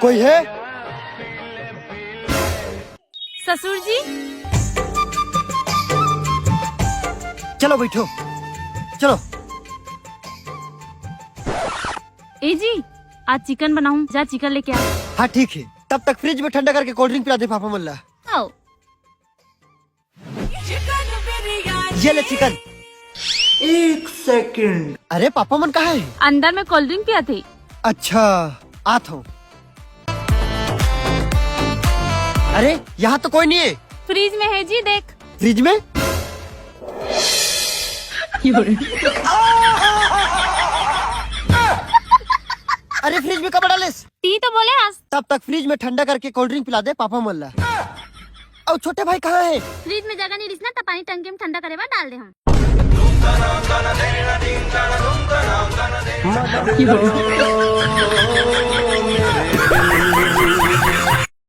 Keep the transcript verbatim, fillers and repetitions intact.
कोई है? ससुर जी। चलो बैठो, चलो। ए जी, आज चिकन बनाऊं, जा चिकन लेके आ। हाँ ठीक है, तब तक फ्रिज में ठंडा करके कोल्ड ड्रिंक पिला दे पापा मन ला। आओ। ये ले चिकन। एक सेकंड। अरे पापा मन कहाँ है? अंदर में कोल्ड ड्रिंक पिया थे। अच्छा, आत हूँ। अरे यहाँ तो कोई नहीं है। फ्रिज में है जी, देख। फ्रिज में? अरे फ्रिज में कब डालेस? ती तो बोले हस। तब तक फ्रिज में ठंडा करके कोल्ड ड्रिंक पिला दे पापा मन ला। और छोटे भाई कहाँ है? फ्रिज में जगह नहीं रिस ना, त पानी टंकी में ठंडा करे बर डाल दे हंव।